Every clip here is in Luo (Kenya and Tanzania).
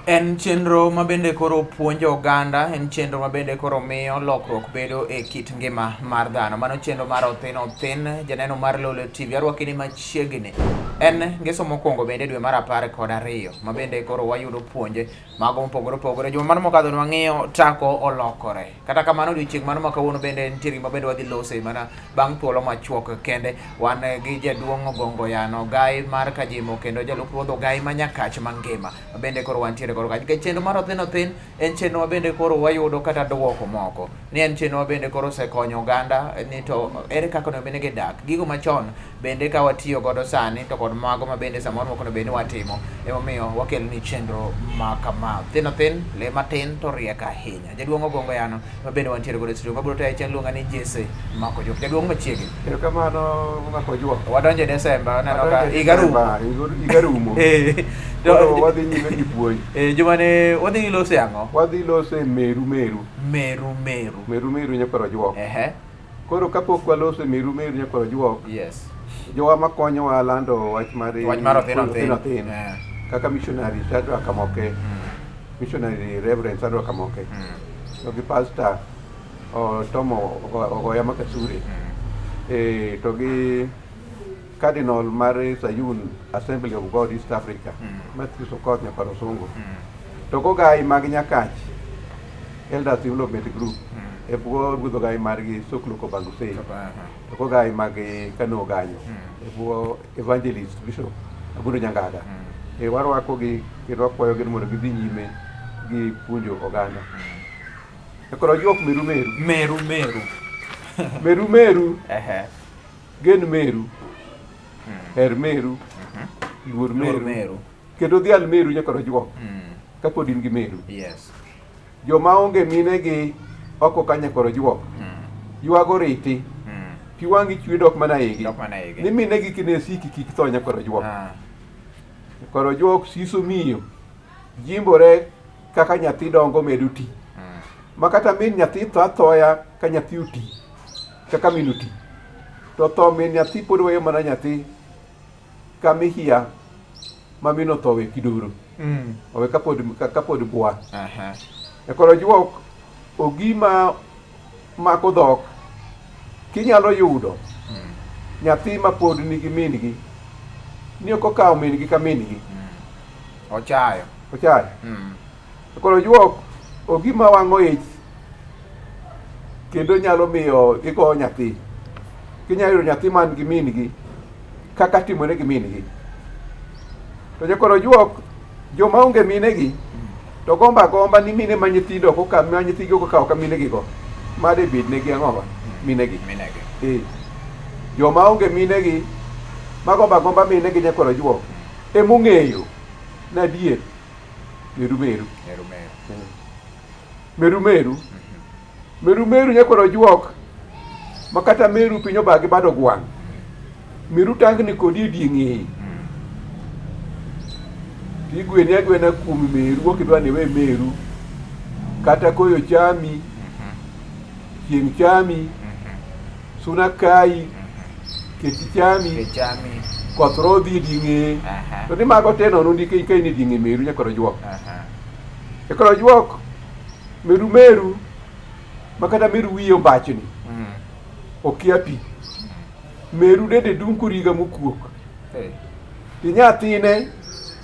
En chenro ma bende koro puonjo oganda, en chenro ma bende koro miyo lokruok bedo e kit ngima mar dhano. Mano chenro mar Othin Othin, janeno mar Lolwe TV. Arwaki ni machiegni. En ngeso mokwongo bende dwe mar 12 ma bende koro wayudo puonje mago mopogore opogore. Juma mano mokadho ne wang'iyo tako olokore. Kata kamano odiochieng' mano ma kawuono bende nitie gima bende wadhi lose mana bang' thuolo machuok kende. Wan gi jaduong' Ogongo Yano Gai mar Kajimo kendo jalup ruodh Ogai ma Nyakach mangima. Bende koro wantiere godo kacha. Nikech chenro mar Othin Othin en chenro ma bende koro wayudo kata duoko moko. Ni en chenro ma bende koro osekonyo oganda ni to ere kaka onego bed ni gidak. Gigo machon bende ka watiyo godo sani to kod mago ma bende samoro moko onego bed ni watimo. Emomiyo wakelo ni chenro ma kama. Othin Othin, lee matin to riek ahinya. Jaduong' Ogongo Yano ma bende wantiere godo e studio. Mabiro tayo chenro luonga ni Jesse Makojuok. Jaduong' machiegni. Erokamano Makojuok. Wadonjo e Desemba, aneno ka higa rumo. Higa rumo. Koro wadhi nyime gi puonj. Juma ne wadhi lose ang'o? Wadhi lose meru meru. Meru meru. Meru meru nyakwar Ojuok. Ehe. Koro kapok waloso meru meru nyakwar Ojuok. Yes. Jowa makonyowa lando wach mar Wach mar Othin Othin. Othin. Kaka missionary Shadrack Kamoke. Missionary Reverend Shadrack Kamoke. To gi pastor Tomo Ogoya Makasure. To gi Cardinal mar Sayun Assembly of God East Africa, Matthew Okoth Nyakwar Osungu. To gogai mag Nyakach Elders Development Group e bwo ruodh ogai margi Soklo Kobangusei. To gogai mag Kano Oganyo e bwo Evangelist Bishop Agundo Nyangaga. Warwakogi kendo wakwayogi ni mondo gidhi nyime gi puonjo oganda. Koro ojuok meru meru. Meru meru. Meru meru. Ehe. Gen meru. Her meru. Luor Luor meru. meru. Kendo dhial meru nyaka ojuok. Kapod in gi meru. Yes. Joma onge minegi oko ka nyaka ojuok. Ywago riti. Pi wang'i chwe dok mana igi. Dok mana igi. Ni minegi kine siki kik tho nyaka ojuok. Ah. Koro ojuok siso miyo. Jimbore kaka nyathi dongo medo ti. Ma kata min nyathi tho athoya ka nyathi oti. Kaka min oti. To tho min nyathi pod weyo mana nyathi kamihia ma min otho we kidoro. Owe kapod bwa. Aha. E koro ojuok ogima mako dhok kinyalo yudo nyathi ma pod nigi min-gi ni ok okawo min-gi ka min-gi. Ochayo. Ochayo. Koro ojuok ogima wang'o ich kendo nyalo miyo igo nyathi. Kinyalo yudo nyathi man gi min-gi kaka timore gi min-gi. To nyakoro ojuok joma onge minegi to gomba agomba ni mine ma nyithindo ok okaw ma nyithigi ok okawo ka minegi go. Made bed negi ang'o ba? Minegi. Minegi. Joma onge minegi ma gomba agomba minegi nyakwar ojuok emong'eyo ni adier meru meru. Meru meru. Meru meru. Meru meru nyakwar ojuok ma kata meru piny obagi bado gwang'. Meru tangni kodi e die ng'eyi. Tigweni agwena kuom meru ok idwa ni iwe meru. Kata koyo chami, chieng' chami, suna kayi, kech chami, Kech chami. koth rodhi e die ng'eye. Aha. To ni mago te nono nikech ka in e die ng'e meru nyakwar ojuok. Aha. Nyakwar ojuok, meru meru, ma kata meru wiye ombachni, okia pi. Meru dende dung' koriga mokuok. Hey. Ti nyathine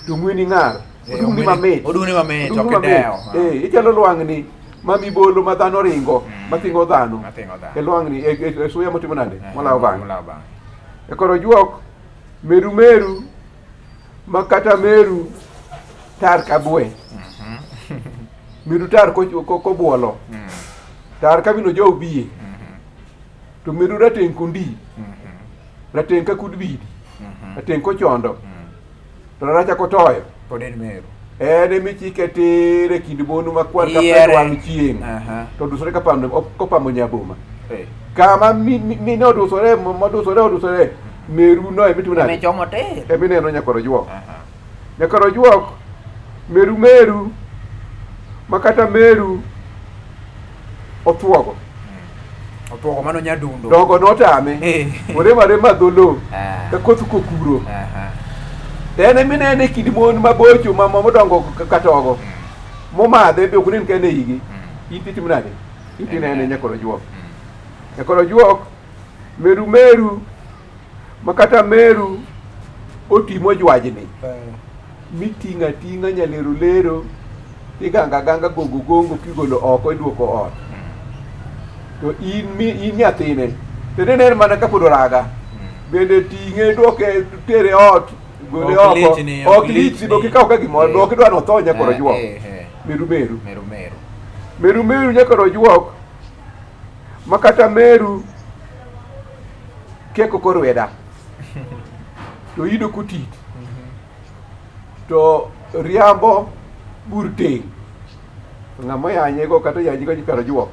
to ng'weni ng'ar. Odung'ni mamit. Odung'ni mamit, Odung'ni ok mamit. idewo. Ichalo lwang'ni ma mibolo ma dhano ringo, ma thingo dhano. Ma thingo dhano. E lwang'ni, e suya motimo nade? Molawo bang'e. Molawo bang'e. E koro ojuok, meru meru, ma kata meru tar ka bwe. Meru tar kobuolo. Tar ka mino jow biye. To meru rateng' kondi. Rateng' ka kud bidi. Rateng' kochondo. To raracha kotoyo. Pod en meru. En emichike tir e kind mon makwar ka Yiere. pend wang' chieng'. Aha. To odusore kopamo nyaboma. Eh. Kama mine odusore, modusore, odusore, meru no emitimo nade? Emichomo tir. Emineno nyakwar ojuok. Aha. Nyakwar ojuok, meru meru, ma kata meru othuogo. Othuogo mano nyadundo. Dongo notame. Oremo arema dholo. Ah. Ka koth kokuro. Aha. To en eminene e kind mon mabocho ma modongo katogo. Momadhe be ok onen ka en e igi. In titimo nade? In tinene nyakoro juok. Nyakoro juok meru meru ma kata meru otimo jwajni miting'o ating'a nyalero lero tiganga ganga gongo gongo kigolo oko iduoko ot to in mi in nyathine to ne en mana kapod oraga bende ting'e duoke tere ot gole Ok oko lichni, ok ok lichni lichni. be ok ikaw ka gimoro be Eh. ok idwa notho nyakoro Eh, juok eh, eh. meru meru Meru meru. meru meru nyakoro juok ma kata meru keko korweda to yudo kotit to riambo bur teng' ng'ama oyanyego kata oyanyigo kar juok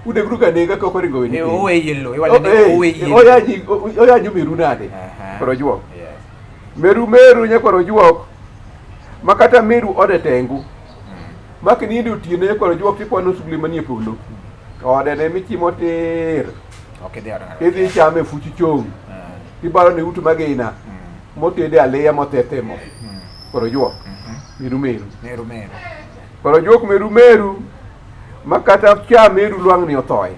unegru ga nega ka ok oringo weni Eh, piny. oweyi lo, iwacho ni Oh, eh, oweyi lo. Oyanyo meru nade Aha. koro juok Yes. meru meru nyakwaro juok ma kata meru ode tengu ma kinindo otieno nyakwaro juok tikwano sulwe manie polo ode ne michimo tir Ok idhi od ng'ato. idhi chame fuch chong Ah. tibaro ne utu magina motede aliya mothethe mo koro juok meru meru Meru meru. koro juok meru meru ma kata cha meru lwang'ni othoe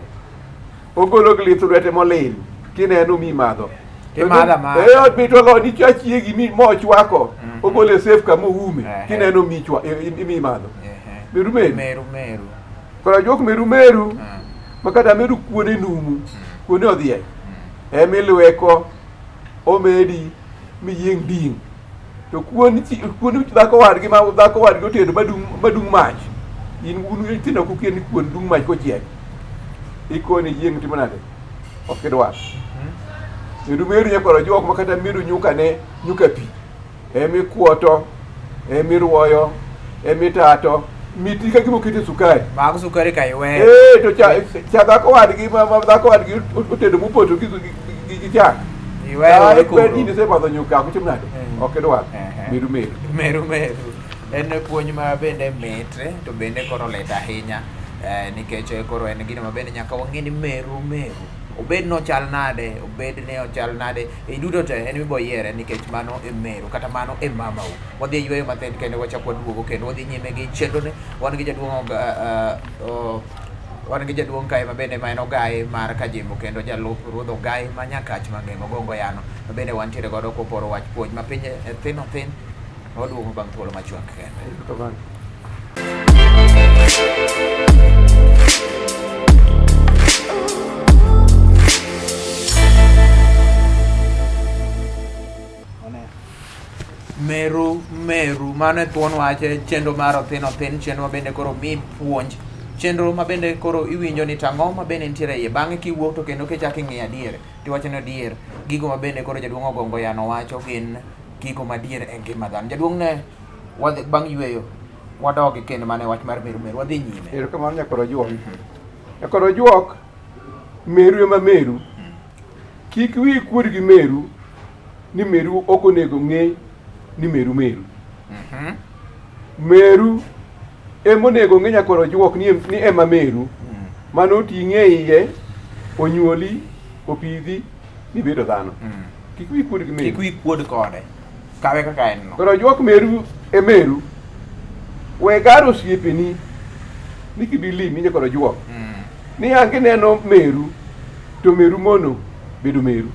ogolo gi lith lwete molil kineno mi madho Timadho amadha. Eh, ot mit olo ni cha chiegi mi mochwako ogolo e sef kama oume Ehe. kineno mi chwa mi madho Ehe. meru meru Meru meru. koro juok meru meru Ah. ma kata meru kuone numu kuone odhiek emilweko omedi miyieng' ding' to kuon kuon dhako wadgi ma dhako wadgi otedo madung' madung' mach in un nyithindo ok ukia ni kuon dung' mach kochiek ikone yieng' timo nade ok idwar meru meru nyakwaro juok ma kata meru nyuka ne nyuka pi emikuoto emiruoyo emitato miti ka gima okete sukari Mag sukari ka iweyo. Eh, to cha, cha dhako wadgi ma, ma dhako wadgi otedo mopoto gi, gi, gi, gi chak. Iweyo Ai, koro. kwer in isemadho nyuka, ok itim nade? Mm. Ok idwar. Ehe. Meru meru. Meru meru. En puonj ma bende mit to bende koro lit ahinya nikech koro en gino ma bende nyaka wang'e ni meru meru. Obed ni ochal nade, obed ni ochal nade, e duto te en mibo yiere nikech mano e meru kata mano e mamau. Wadhi e yueyo mathin kendo wachak waduogo kendo wadhi nyime gi chenro ni. Wan gi jaduong' wan gi jaduong' kae ma bende ma en ogai mar Kajimbo kendo jalup ruodh ogai ma Nyakach mangima Ogongo Yano ma bende wantiere godo koporo wach puonj ma piny thin othin waduogo bang' thuolo machuok kende. Erokamano. Meru meru mano e thuon wach e chenro mar othin othin chenro ma bende koro mi puonj chenro ma bende koro iwinjo ni tang'o ma bende nitiere iye bang'e kiwuok to kendo kichako ing'iyo adier tiwacho ni adier gigo ma bende koro jaduong' Ogongo Yano wacho gin gigo madier e ngima dhano jaduong' ne wadhi bang' yueyo wadogi kendo mana e wach mar meru meru wadhi nyime Erokamano nyakwar Ojuok. Nyakwar Ojuok, meru ema meru. Kik wiyi kuod gi meru ni meru ok onego ng'e ni meru meru. Meru ema onego ng'e nyakwar Ojuok ni, ni ema meru. Mano oting'e e iye, onyuoli, opidhi, mibedo dhano. Kik wiyi kuod gi meru. Kik wiyi kuod kode. Kawe kaka en no. Koro Ojuok meru e meru. We gar osiepeni ni kibi limi nyakwar Ojuok. Ni ang' kineno meru to meru mono bedo meru.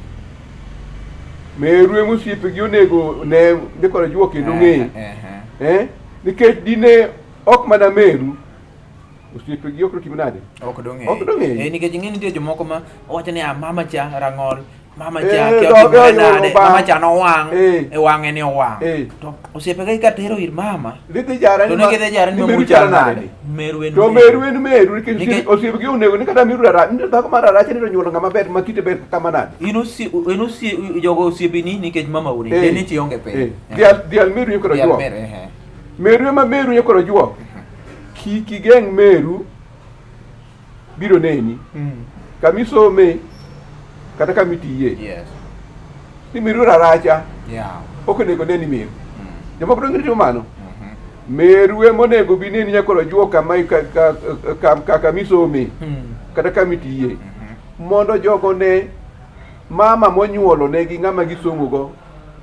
Meru ema osiepegi onego ne nyakwar Ojuok kendo ng'e. Eh? Nikech dine ok mana meru osiepegi ok dotim nade? Ok dong'eyo. Ok dong'eyo. Eh, nikech ing'e nitie jomoko ma wacho ni ah, mama cha rang'ol mama cha Eh, kia dhoge otimore oyudo nade bang'. mama cha nowang' Eh. e wang'e ni owang' Eh. to osiepege ka tero ir mama Gidhi jara to ni ne gidhi jara ni ni meru meru chalo chal nade nade ni? meru en To meru en meru nikech Nikech- osiepgi onego ni kata meru rara ni dhako mar raracha ni to onyuolo ng'ama ber ma kite ber kama nade. in osie en osie jogo osiepeni nikech mama uni Eh. en ni tionge piny Eh. Dhial dhial meru nyakwar Dhial Ojuok. meru, ehe. Meru ema meru nyakwar Ojuok. Kik igeng' meru biro neni. Kama isome kata kama itiye. Yes. Ni meru raracha Yeah. ok onego ne ni meru. Jomoko donge timo mano. Meru ema onego bi neni nyakwar Ojuok kama ka, ka, ka, ka, kama isome kata kama itiye. Mondo jogo ne mama monyuolo negi ng'ama gisomogo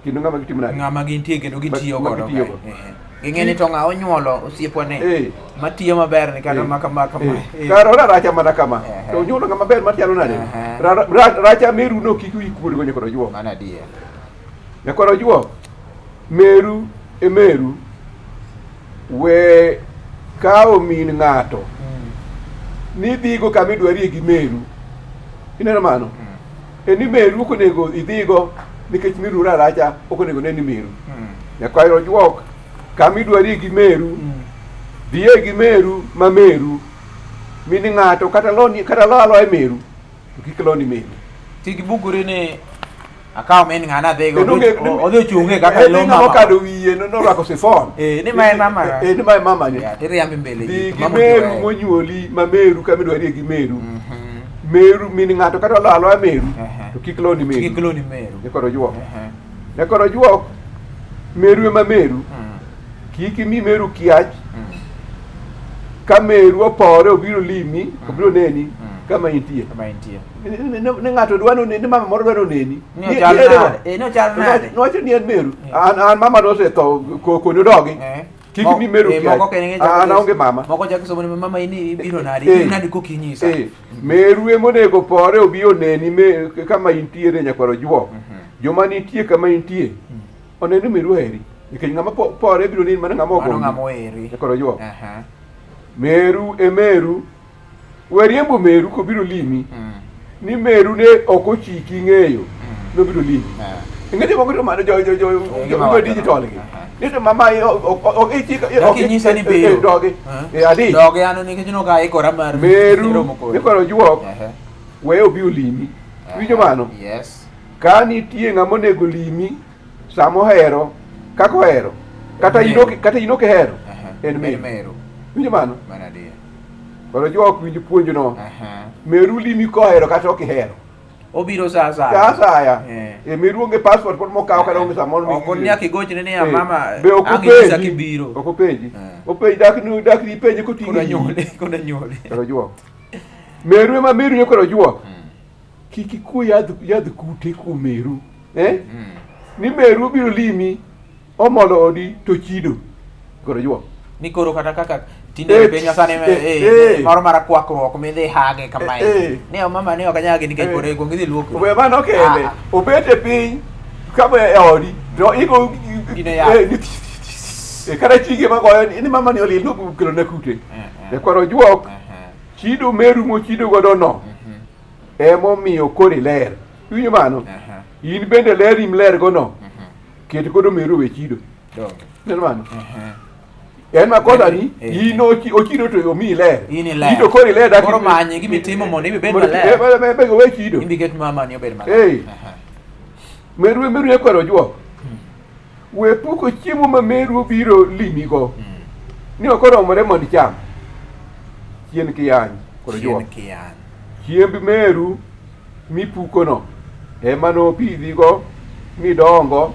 kendo ng'ama gitimo nade. Ng'ama gintie kendo gitiyo Ma- ma godo. gitiyogo. kae. Ehe. Ging'e ni to ng'a onyuolo osiepwa ni Eh. matiyo maber ni kata Eh. ma kama kama. Eh. Kara ora racha mana kama. Ehe. To onyuolo ng'ama ber machalo nade? Ehe. Racha meru no kik wiyi kuod go nyakwar ojuok. Mano adier. Nyakwar ojuok, meru e meru we kawo min ng'ato ni dhigo kama idwarie gi meru. Ineno mano? E ni meru ok onego idhigo nikech meru raracha ok onego ne ni meru. Nyakwar ojuok kama idwarie gi meru dhiye gi meru ma meru min ng'ato kata loni kata lo aloya meru to kik loni meru. Kik buguri ni akawo min ng'ana adhigo. Kendo onge- Odhi ochung'e kaka Eh, ilo ni ng'ama mama. okado wiye norwako sifon. Eh, ni mae mama. Eh, ni mae mama ni. Yeah, tiriambi mbele Dhi ji. gi Mama meru otiwe. monyuoli ma meru kama idwarie gi meru. Mhm. Meru min ng'ato kata lo aloya meru Ehe. to kik loni meru. Kik loni meru. Nyakwar ojuok. Ehe. Nyakwar ojuok meru ema meru. Kik imi meru kiach ka meru opore obiro limi obiro neni kama intie. Kama intie. Ni ng'ato dwa noneni, ni mama moro dwa noneni. Ni ochal nade? Eh, ni ochal nade? Nowacho ni en meru. An mama nosetho koni odogi. Eh. Kik imi meru kiach. Moko kendo An aonge mama. Moko chako somo ni mama in ibiro nade? Eh. Ibiro nade kokinyisa? Eh, meru emonego pore obi oneni kama intiere nyakwar ojuok. Joma nitie kama intie one ni meru oheri. Nikech ng'ama pore biro neni mana ng'ama Mano ogombi. ng'ama oheri. Nyakwar ojuok. Aha. Meru e meru. We riembo meru kobiro limi. Ni meru ne ok ochiki ng'eyo. Nobiro limi. Ing'e jomoko to mano jo jo jo Eh, jo gima jo wacho. digital gi. Aha. Ni to mama ok ichika Dak inyisa ni biro. Dogi. Eh. Eh, adi. Dogi an nikech noka aikora mar Meru romo kodi. nyakwar ojuok Ehe. we obi olimi. Winjo mano? Yes. Ka nitie ng'ama onego limi sama ohero kaka ohero kata in ok kata in ok ihero Ehe. en meru. meru. Winjo mano? Mano adier. Koro ojuok winj puonjno. Aha. Meru limi kohero kata ok ihero. Obiro sa asaya. Sa asaya. Eh. E meru onge passport pod mokawo kata onge samoro Ok nyaka igochne ni ya Eh, mama be ok ang' inyisa openji. kibiro. Ok openji. Eh. Openji dak ni dak ni ipenje koting'o. Koda nyuole, koda nyuole. Koro ojuok. Meru ema meru ne koro ojuok. Kik ikuo yadh kute kuom meru. Eh? Ni meru obiro limi omolo odi to chido. Koro ojuok. Ni koro kata kaka tinde Eh, e piny masani eh, eh, eh. moro mar kwakruok midhi hage kamae. Eh, eh. Ni o mama ni ok anyagi nikech Eh. pod ikuong idhi luokri. We mano kende. Ah. Obet e piny kama e odi to igo Gine yath. eh, kata chige magoyo ni mama ni olil nokelo ne kute. Eh, eh. E koro ojuok Aha. chido meru mochido godo no emomiyo koro iler. Iwinjo mano? Aha. In bende ler im ler gono. Ket godo meru we chido. Donge. Ineno mano? Aha. En makosa ni Eh. in ochido to omiyi ler. In iler. In to koro iler dak. Koro many gima itimo mondo ibed Mondo- maler. eh, eh, we chido. Imbi ket mama ni obed maler. Eh. Aha. Meru meru e kwero juok. We puko chiemo ma meru obiro limigo. Ni ok oromore mondo icham. Chien kiyany koro Chien juok. kiyany. Chiemb meru mipukono ema nopidhigo midongo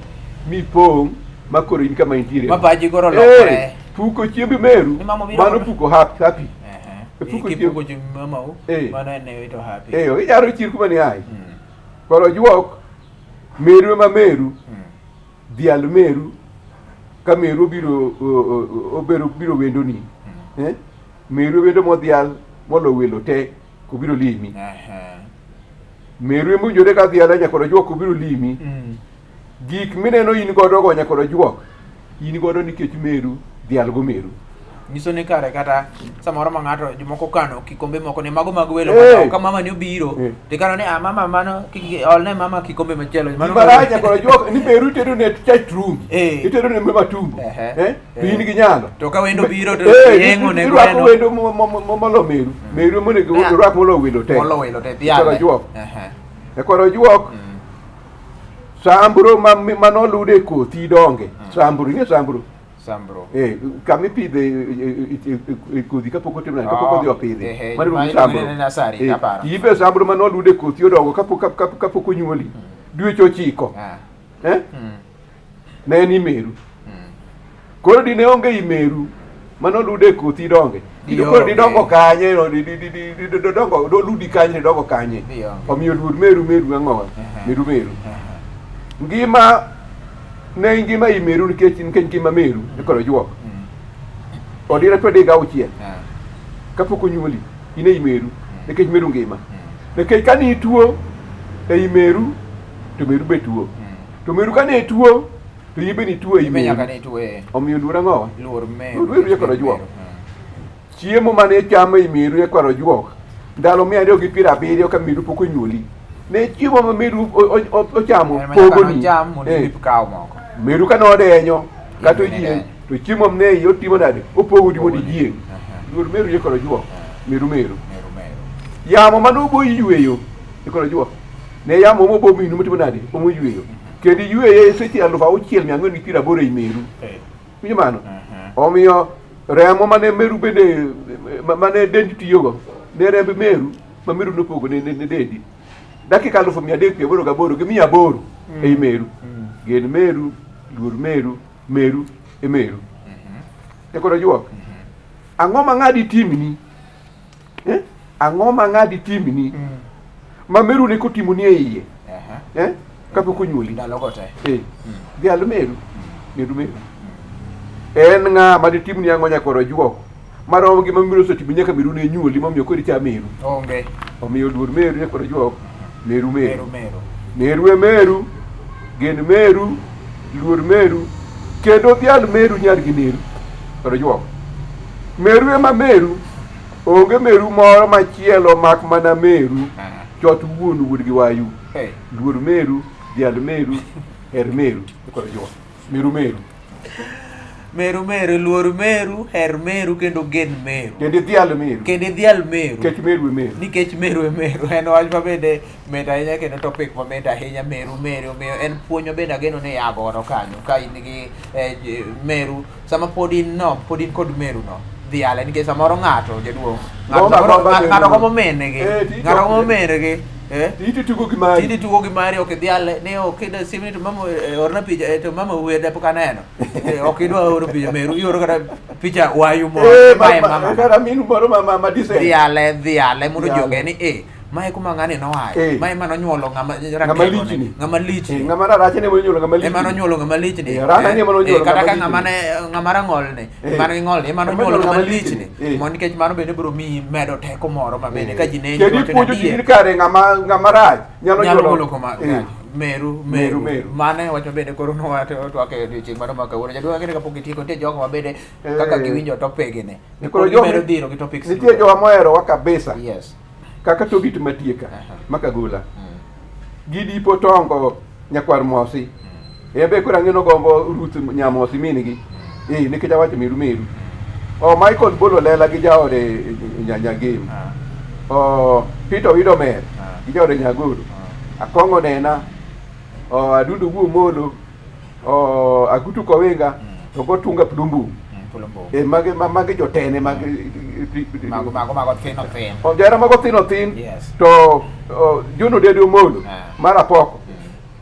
mipong' ma koro in kama intiere. Ma pachi koro Eh, olokore. puko chiemb meru Ni mama obiro mano koda. puko happy. happy. Aha. E puko Kipuko chiemb mamau, Eh. mano en wito happy. Eh, ijaro chir kuma ni ae. Koro juok meru ema meru dhial meru ka meru obiro obero biro wendoni. Eh? Meru wendo modhial molo welo te kobiro limi. Aha. Meru emowinjore ka dhiala nyakoro juok kobiro limi. Gik mineno in godo go nyakoro juok. In godo nikech meru dhial go meru. Nyiso ni kare kata samoro ma ng'ato jomoko kano kikombe moko ne mago mag welo Eh. ka mama ni obiro Eh. tikano ni ah mama mano kik olne mama kikombe machielo mano Gima rach nyakoro juok ni meru itedo ne chach trungi. Eh. Itedo ne matumbo. Ehe. Eh? To Eh. in gi nyalo. To ka wendo biro to Eh, yeng'o ne irwako gweno. wendo molo meru. Meru monego Yeah. irwak molo welo te. Molo welo te Nyakwar dhiale. ojuok. Ehe. Nyakwar ojuok. Samburu manolude e kothi donge. Samburu, ing'e samburu? Sambro. Eh, kama ipidhe e kodhi kapok otim nade, kapok odhi opidhi. Ehe, Mano ma iluongo ni iluongo samburu. ni nursery, Eh, aparo. ipe samburu manolude e kothi odongo kapok onyuoli. Dweche 9. Ah. Eh? Ne en imeru. Koro dine onge imeru manolude e kothi donge. Koro didongo kanye, no, didongo, doludi kanye, didongo kanye. Dionge. Omiyo luor meru meru ang'owa? Meru meru. Ngima ne ngima imeru nikech ngima meru e koro juok. Odira 36 kapok onyuoli in ei meru nikech meru ngima. Nikech kane ituo ei meru to meru be tuo. To meru kane tuo to in be nituo ei Ibe nyaka meru. ne tuo e Omiyo luor ang'owa? luor meru. Luor meru nyakwar ojuok. Chiemo mane ichamo ei meru nyakwar ojuok ndalo 270 ka meru pok onyuoli. Ne chiemo ma meru ochamo pogoni. Cham mondo Eh. ibip kawo moko. Meru ka nodenyo kata Ibe ne oyieng' denyo. to chiemo mne iye otimo nade opogoni mondo Opogoni. iyieng'. Aha. Luor meru nyakwar ojuok. Meru meru. Meru meru. Yamo mane obo yweyo nyakwar ojuok. Ne yamo mobo minu motimo nade omo yweyo. Kendo iyweye seche 6480 ei meru. Eh. Winjo mano? Mhm. Omiyo remo mane meru bende mane dendi tiyogo ne remb meru ma meru nopogo ne dendi. Dakika 388 gi 800 ei meru. Gen meru, luor meru, meru e meru. Nyakwar ojuok. Ang'o ma ng'adi timni? Eh? Ang'o ma ng'adi timni? Ma meru ne kotimoni e iye. Aha. Eh? Kapok onyuoli. Ndalogo te. Eh. Dhial meru. Meru meru. En ng'a ma ditimni ang'o nyakwar ojuok? Marom gi ma meru osetimo nyaka meru ne nyuoli momiyo koro icha meru. Onge. Omiyo luor meru nyakwar ojuok. Meru meru. Meru meru. Meru e meru. Gen meru. Luor meru. Kendo dhial meru nyar gi neru. Nyakwar ojuok. Meru ema meru. Onge meru moro machielo mak mana meru. Aha. Chot wuon wuod gi wayu. Hey. Luor meru, dhial meru, her meru. Nyakwar ojuok. Meru meru. Meru meru, luor meru, her meru kendo gen meru. Kendo idhial meru. Kendo idhial meru. Nikech meru e meru. Nikech meru e meru. En wach ma bende mit ahinya kendo topic ma mit ahinya meru meru. Omiyo en puonj ma bende ageno ni ia godo kanyo ka in gi meru sama pod in no, pod in kod meru no. Dhiale nikech samoro ng'ato jaduong'. Gomba, gomba meru. Ng'ato gombo min gi. Eh, Ng'ato gombo min gi. Eh? Titi tugo gi mari. Tindi tugo gi mari ok idhiale ni ok idwa simni to mama orna picha to mama wede pok aneno. Ok idwa oro picha meru ioro kata picha wayu moro. Eh, Mae mama. kata minu moro ma decent. Dhiale dhiale mondo Dhiale. ji ong'e ni eh mae kuma ng'ani noaye. Eh. Mae ema nonyuolo ng'ama Ng'ama ratego ni, lichni. Ng'ama lichni. Eh, ng'ama rarache ne onyuolo ng'ama lichni. Ema nonyuolo ng'ama lichni. Eh, rana ni ema nonyuolo kata ka ng'ama ng'ama lichni. ne ng'ama rang'ol ni. Eh. Mano gi ng'ol ni ema Ema nonyuolo nonyuolo ng'ama ng'ama lichni. lichni. Eh. Mondo nikech mano bende biro miyi medo teko moro ma bende ka ji neni Kendo wacho ni ipuonjo ji adier. ni kare ng'ama rach nyalo Nyalo nyuolo golo koma Eh. meru Meru, meru meru. mane wacho bende koro nowacho twak e odiochieng' mano ma kawuono jaduong' ang'e ni kapok itieko nitie jogo ma bende kaka Eh. giwinjo topic ni Koro pod jo- gimedo dhiro gi topics Nitie duto. jowa moherowa kabisa. Yes. Kaka Tobit Matieka Aha. Makagola. Gidipo Tongo nyakwar Mosi. En be koro ang'e nogombo Ruth Nyamosi min gi. Eh, nikech awacho meru meru. O Michael Bolo Lela gi jaode Nyagem. O Peter Owido Mer gi jaode Nyagoro. Akong'o Nena. O Adundo Wuo Molo. O Agutu Kowinga. To Gotunga Plumbu. Pulumbu. E mage mage jotene mag Mago mago mago thin othin. O johera mago thin othin. Yes. To John Odede Omolo mar Apoko.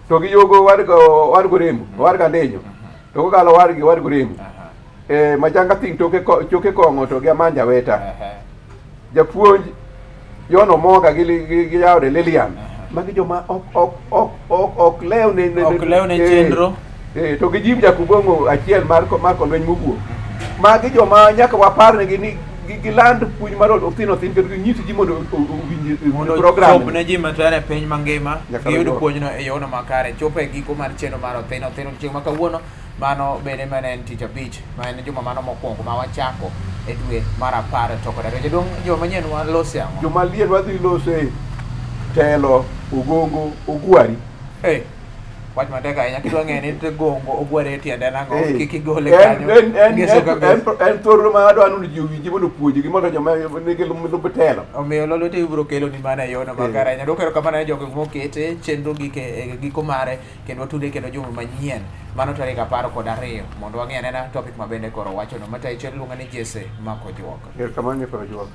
To gi Yogo wargo wargo Remo, wargo Andenyo. To kokalo wargi wargo Remo. Eh, Machanga thing toke choke kong'o to gi Amanja Weta. Japuonj John Omoga gi jaode Lilian. Magi joma ok lew ne Ok lew ne chenro. To gi Jim Jakubong'o achiel mar Kolweny mowuok. Magi joma nyaka waparnegi ni giland puonj mar othin othin kendo ginyis ji mondo owinj Mondo program. chop ne ji matin e piny mangima Nyaka giyud wayud. puonjno e yono makare. Chopo e giko mar chenro mar othin othin odiochieng' ma kawuono. Mano bende mane en tich abich ma en juma mano mokwongo ma wachako e dwe mar apar to kod ariyo. Jaduong' juma manyien walose ang'o? Juma liel wadhi lose telo, ogongo, ogwari. Hey, wach matek ahinya kidwa ng'eyo ni te gongo ogware e tiende nang'o Eh. kik igole En- kanyo. Ngeso ka ngeso. En thuolo ma adwa ni ji owinji mondo opuonjgi mondo joma nigi lumb telo. Omiyo Lolwe TV biro kelo ni mana e yono makare ahinya. Dwoko erokamano ne jogo mokete chenro gike e giko mare kendo watude kendo juma manyien mano tarik 12 mondo wang'e anena topic ma bende koro wachono. Matayo chenro iluonga ni Jesse Mako Juok. Erokamano nyakwar Ojuok.